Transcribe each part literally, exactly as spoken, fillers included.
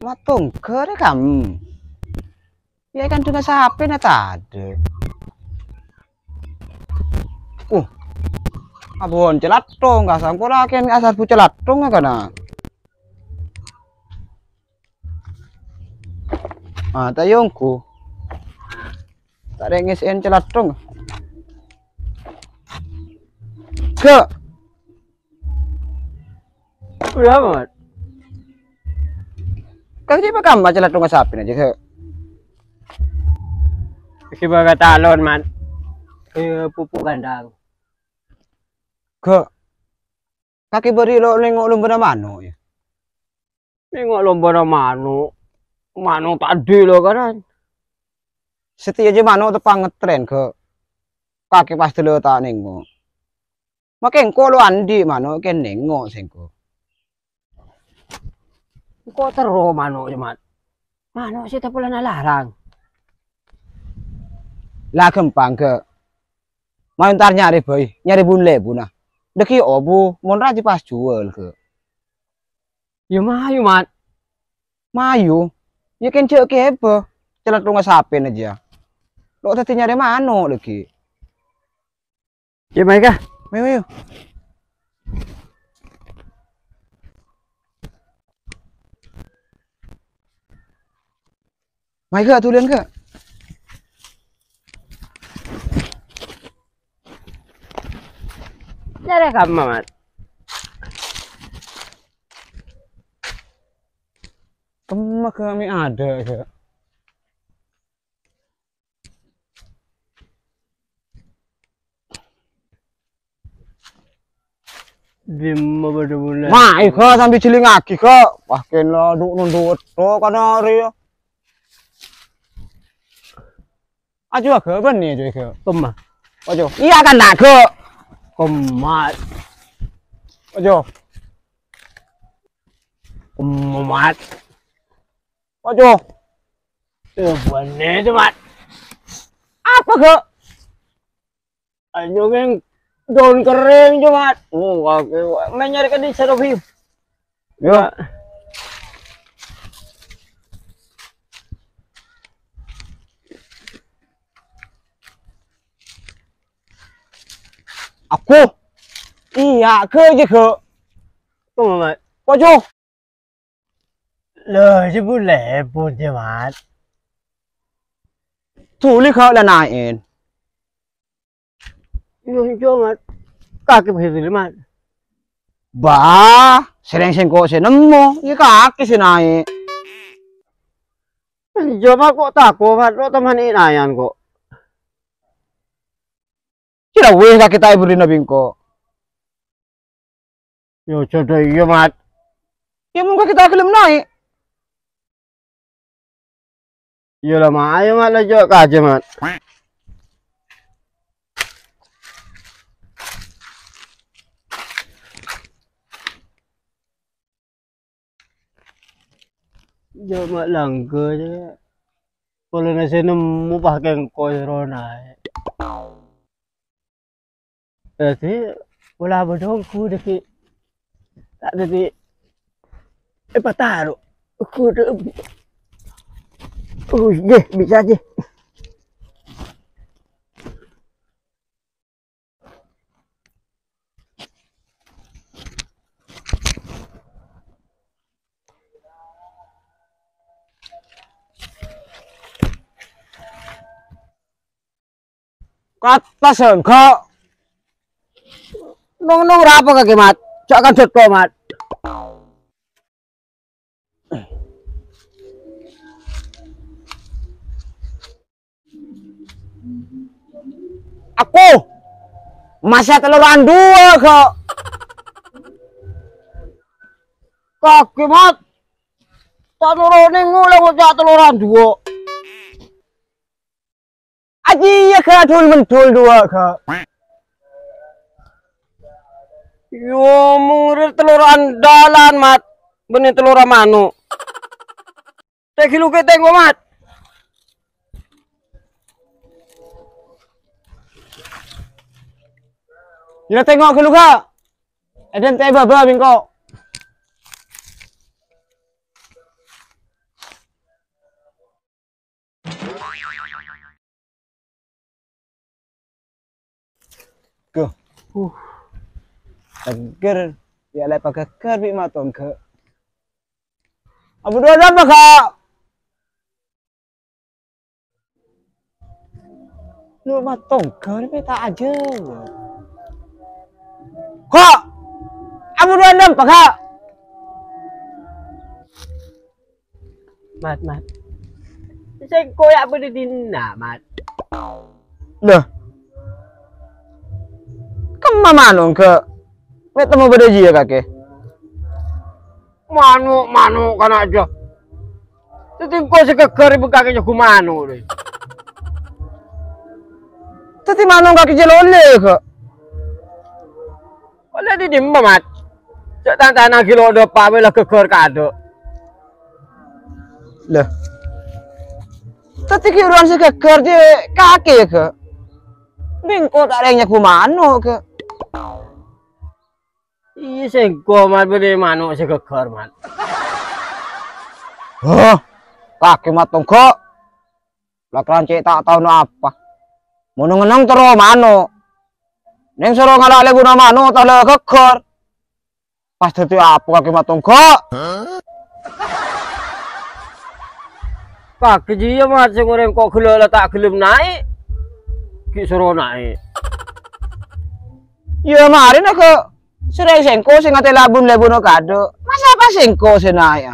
Matongga rè kam. Ya kan duna sapèna tadâ'. Uh. Abon calathong ka sangko lakèn asar bu calathong kana. Ah, ta' yongku. Ta' rè ngèsè'èn calathong. Gâ'. Udah, Mat. Kan cè' pakamma calathongnga sapèna jâ, Gâ'. Sè bâgâ talon, Mat. Eh, pupuk kandang. Gâ'. Kakè bâri' lo' nengngo' lombana mano', ya? Nengngo' lombana mano'. Mano' tadâ' lo', kanan. Satèya jâ mano' teppa'na ngetrèn, Gâ'. Kakè pas dâlâ ta' nengngo'. Makè engko' lo' andi' mano' kèng nengngo' sèngko'. Engko' terro mano' jâ, Mat. Mano' sè ta' polana larang. La ghâmpang, Gâ'. Mayu entar nyarè bhâi, nyarè bun-lebunna. Dâgghi' obu, mon rajâ pas juwâl, Gâ'. Ya mayu, Mat. Mayu? Ya kèng jâ' kèbâ. Calathongnga sapèna jâ. Lo' dhâddhi nyarè mano' laghi. Ya, mayu, Ka. Mayu, mayu. Mayu, Ka, tulungan, Ka. Nyarè kamma, Mat? Kemma, Ka, mè' adâ', Ka. Dimma bâdâ bulâ? Ma', èghâ sambi jhilingngaghi, Ka. Wah, kèng nondhu-nondhu wetto kana arè, ya. Aju aghâ bânnè, aju aghâ. Kemma. Aju. Iyâ kan, ta', Gâ'? Kemma. Aju. Kemma, Mat. Aju. Eh, bânnè, Mat. Apa, Gâ'? Anyongèng daun kering, Mat. Oh, oke. Mè' nyarè ka dissa, Robi. Yo. Aku. Iyâ, Gâ', jâ, Gâ'. Kemma, Mat? Pojok. Lho, jâ bulâ, pon, jâ, Mat. Dhuli, Gâ', la naè'èn. Iyâ, enjâ', Mat. Kakè bhâi dhuli, Mat. Bâ, sèrèng sèngko' sè nemmo, iyâ kakè sè naè'. Enjâ', Mat, ko' tako', Mat, lo' temman è naè'an, ko'. Cè' la wis kakè ta' èbherri'na bi' engko'. Yo, jhâ' dhâ' iyâ, Mat. Yâ, mon kakè ta' ghellem naè'. Iyâ la, Mat. Ayo, Mat, laju kajâ, Mat. Jâ' ma' langghâ, jâ'. Polana sè nemmo pas kèngko' sè ro naè'. Dhâddhi, pola bâdhâ ongghu dhâggi'. Ta' dhâddhi, eh, pataro'. Ongghu dhâ-, oh, iyâ, bisa, jâ. Kata sengko'. Nong-nong rapa kake, Mat? Cak kan dotto, Mat. Aku masa teloran dua kok. Kake, Mat. Tak nuruni ngulai bocah teloran dua. Aji ya ga dul mendul dua ga. Yo mung rir telur andalan, Mat. Bânnè telur mano'. Tegi luke tengok, Mat. Gila tengok ke luka. Eden teh baba bingko. Gah. Uh. Tegger. Ya, lè' pagaggar bi' matongga'. Abu dua ada apa, Kak? Lu matongga' ini tak aja. Kok? Abu dua ada apa, Kak? Mat, Mat. Sèngko' ya' bâdâ dinna', Mat. Lah. Kemma mano' engko'? Mè' temmo bâdâ jiyâ kakè. Mano', mano' kana' aja. Sèngko' sè ghâggâr bengkake jago mano', deh. Dâddhi mano' kakè jâ' olle, kok. Olle dâddhi dimma, Mat? Cè' tan-tanang ghi' lo' dâpa' bâ'na ghâggâr kado. Lah. Dâddhi ghi' rowan sè ghâggâr jiyâ kakè, kok. Bengko' ta' rèng nyago mano', kok. Iyâ, sèngko', Mat, bâdâ mano' sè ghâggâr, Mat. Hah? Kakè matongga'? La kèra cè' ta' tao no apa. Mon neng-enneng terro mano'. Neng soro ngala' lebuna mano' ta' la ghâggâr. Pas dâddhi apa kakè matongga'? Kakè jiyâ, Mat, sè ngorèng ko' ghellâ' la ta' ghellem naè'. Ghi' soro naè'. Iyâ, marèna kok. Sèrèng sèngko' sè ngatèla' bun-lebuna kado. Masa apa sèngko' sè naè'a?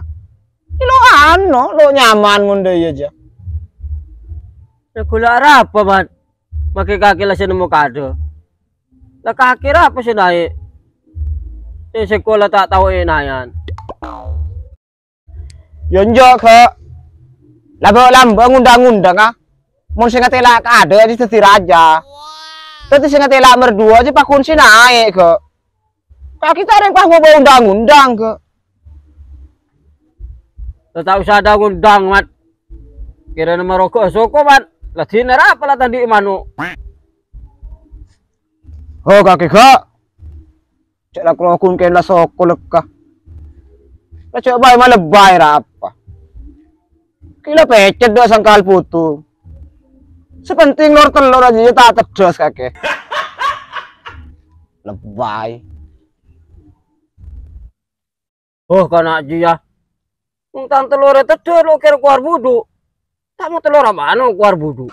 Lo' ano, lo' nyaman mon dâ' iyâ jâ. Ghellâ' arapa, Mat? Make kakè la sè nemmo kado. La kakè arapa sè naè'? Sè sèngko' la ta' tao ènaè'an. Yâ enjâ', Kak. Lambâ'-lambâ' ngondhâng-ngondhâng, ah. Mon sè ngatèla' kado jiyâ dâddhi raja. Dâddhi sè ngatèla' merduwâ jiyâ pakon sè naè', Kak. Kakè ta' rèng pas ngobâ ondhâng-ondhâng, Kak. La ta' osa dhâng-ondhâng, Mat. Kèrana maroga soko, Mat. La dinna' arapa la ta' andi' mano'. Ho, kakè, Kak. Cè' la krogun kèn la soko lekka. La cè' bhâi malebbhâi arapa. Ghi' la pècèt dâ' sangkal putu. Sè penting lor tellor jiyâ ta' teddhâs kakè. Lebbhâi. Oh, kana' jiyâ. Wong tang tellorra teddhâs lo' kèra kowar budhu. Ta' mo tellorra mano' kowar budhu.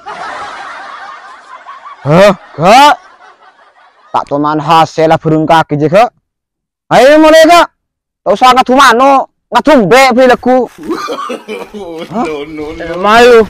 Hah, Kak? Ta' toman hasèlla bhâreng kakè jiyâ, Kak. Ayo molaè, Kak. Ta' osa ngadu mano', ngadu embi' bi' lagghu. Hah? Eh, mayu.